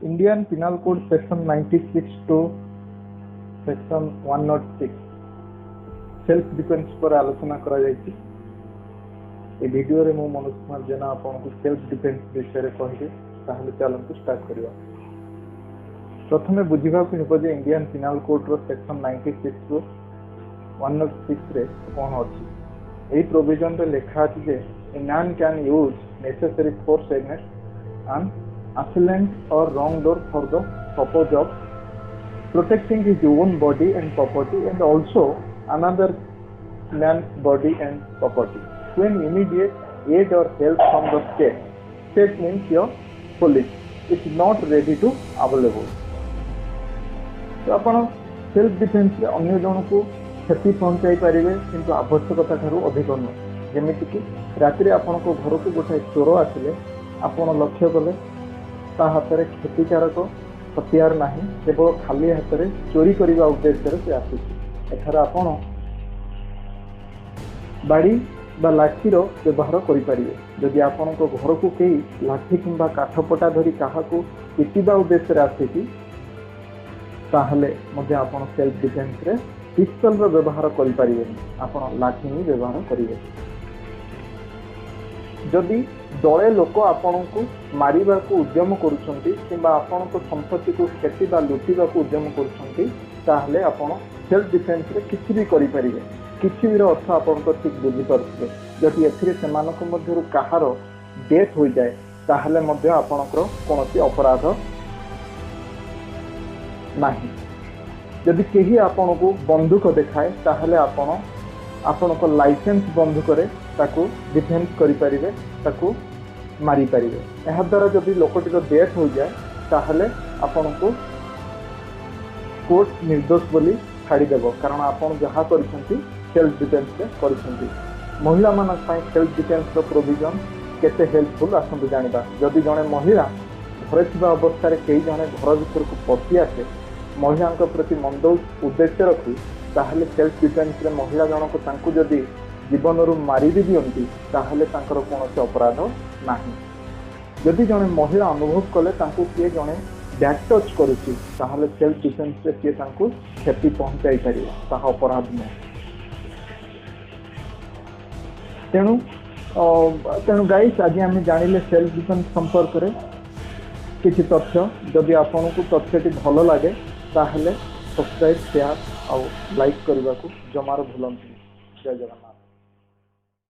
Indian Penal Code section 96 to section 106 self defence ଉପରେ ଆଲୋଚନା କରାଯାଇଛି। ଏ ଭିଡ଼ିଓରେ ମୁଁ ମନୋଜ କୁମାର ଜେନା ଆପଣଙ୍କୁ ସେଲ୍ଫ ଡିଫେନ୍ସ ବିଷୟରେ କହିବି। ତାହେଲେ ଚାଲନ୍ତୁ ଷ୍ଟାର୍ଟ କରିବା। ପ୍ରଥମେ ବୁଝିବାକୁ ହେବ ଯେ ଇଣ୍ଡିଆନ୍ ପିନାଲ କୋଡ୍ର ସେକ୍ସନ 96ରୁ 106ରେ କ'ଣ ଅଛି। ଏହି ପ୍ରୋଭିଜନରେ ଲେଖା ଅଛି ଯେ a man can use necessary force against an assailant or wrongdoer for the purpose of protecting his own body and property and also another man's body and property when immediate aid or help from the state, state means your police, is not ready to available. ତ ଆପଣ self ଡିଫେନ୍ସରେ ଅନ୍ୟ ଜଣକୁ କ୍ଷତି ପହଞ୍ଚାଇ ପାରିବେ, କିନ୍ତୁ ଆବଶ୍ୟକତା ଠାରୁ ଅଧିକ ନୁହେଁ। ଯେମିତିକି ରାତିରେ ଆପଣଙ୍କ ଘରକୁ ଗୋଟାଏ ଚୋର ଆସିଲେ ଆପଣ ଲକ୍ଷ୍ୟ କଲେ ତା ହାତରେ କ୍ଷତିକାରକ ହତିଆର ନାହିଁ, କେବଳ ଖାଲି ହାତରେ ଚୋରି କରିବା ଉଦ୍ଦେଶ୍ୟରେ ସେ ଆସିଛି। ଏଠାରେ ଆପଣ ବାଡ଼ି ବା ଲାଠିର ବ୍ୟବହାର କରିପାରିବେ। ଯଦି ଆପଣଙ୍କ ଘରକୁ କେହି ଲାଠି କିମ୍ବା କାଠପଟା ଧରି କାହାକୁ ପିଟିବା ଉଦ୍ଦେଶ୍ୟରେ ଆସିଛି, ତାହେଲେ ମଧ୍ୟ ଆପଣ ସେଲ୍ଫ ଡିଫେନ୍ସରେ ପିସ୍ତଲର ବ୍ୟବହାର କରିପାରିବେନି, ଆପଣ ଲାଠି ହିଁ ବ୍ୟବହାର କରିବେ। ଯଦି ଦଳେ ଲୋକ ଆପଣଙ୍କୁ ମାରିବାକୁ ଉଦ୍ୟମ କରୁଛନ୍ତି କିମ୍ବା ଆପଣଙ୍କ ସମ୍ପତ୍ତିକୁ କ୍ଷତି ବା ଲୁଟିବାକୁ ଉଦ୍ୟମ କରୁଛନ୍ତି, ତାହେଲେ ଆପଣ ସେଲ୍ଫ ଡିଫେନ୍ସରେ କିଛି ବି କରିପାରିବେ। କିଛି ବିର ଅର୍ଥ ଆପଣ ତ ଠିକ୍ ବୁଝିପାରୁଥିବେ। ଯଦି ଏଥିରେ ସେମାନଙ୍କ ମଧ୍ୟରୁ କାହାର ଡେଥ୍ ହୋଇଯାଏ, ତାହେଲେ ମଧ୍ୟ ଆପଣଙ୍କର କୌଣସି ଅପରାଧ ନାହିଁ। ଯଦି କେହି ଆପଣଙ୍କୁ ବନ୍ଧୁକ ଦେଖାଏ, ତାହେଲେ ଆପଣ ଆପଣଙ୍କ ଲାଇସେନ୍ସ ବନ୍ଧୁକରେ ତାକୁ ଡିଫେନ୍ସ କରିପାରିବେ, ତାକୁ ମାରିପାରିବେ। ଏହାଦ୍ୱାରା ଯଦି ଲୋକଟିର ଡେଥ୍ ହୋଇଯାଏ, ତାହେଲେ ଆପଣଙ୍କୁ କୋର୍ଟ ନିର୍ଦ୍ଦୋଷ ବୋଲି ଛାଡ଼ିଦେବ, କାରଣ ଆପଣ ଯାହା କରିଛନ୍ତି ସେଲ୍ଫ ଡିଫେନ୍ସରେ କରିଛନ୍ତି। ମହିଳାମାନଙ୍କ ପାଇଁ ସେଲ୍ଫ ଡିଫେନ୍ସର ପ୍ରୋଭିଜନ କେତେ ହେଲ୍ପଫୁଲ୍ ଆସନ୍ତୁ ଜାଣିବା। ଯଦି ଜଣେ ମହିଳା ଘରେ ଥିବା ଅବସ୍ଥାରେ କେହି ଜଣେ ଘର ଭିତରକୁ ପଶି ଆସେ ମହିଳାଙ୍କ ପ୍ରତି ମନ୍ଦ ଉଦ୍ଦେଶ୍ୟ ରଖି, ତାହେଲେ ସେଲ୍ଫ ଡିଫେନ୍ସରେ ମହିଳା ଜଣକ ତାଙ୍କୁ ଯଦି ଜୀବନରୁ ମାରି ବି ଦିଅନ୍ତି, ତାହେଲେ ତାଙ୍କର କୌଣସି ଅପରାଧ ନାହିଁ। ଯଦି ଜଣେ ମହିଳା ଅନୁଭବ କଲେ ତାଙ୍କୁ କିଏ ଜଣେ ବ୍ୟାଡ୍ ଟଚ୍ କରୁଛି, ତାହେଲେ ସେଲ୍ଫ ଡିଫେନ୍ସରେ ସିଏ ତାଙ୍କୁ କ୍ଷତି ପହଞ୍ଚାଇ ପାରିବ, ତାହା ଅପରାଧ ନୁହେଁ। ତେଣୁ ଗାଇସ୍, ଆଜି ଆମେ ଜାଣିଲେ ସେଲ୍ଫ ଡିଫେନ୍ସ ସମ୍ପର୍କରେ କିଛି ତଥ୍ୟ। ଯଦି ଆପଣଙ୍କୁ ତଥ୍ୟଟି ଭଲ ଲାଗେ, ତାହେଲେ ସବସ୍କ୍ରାଇବ୍, ସେୟାର ଆଉ ଲାଇକ୍ କରିବାକୁ ଜମାରୁ ଭୁଲନ୍ତୁନି। ଜୟ ଜଗନ୍ନାଥ।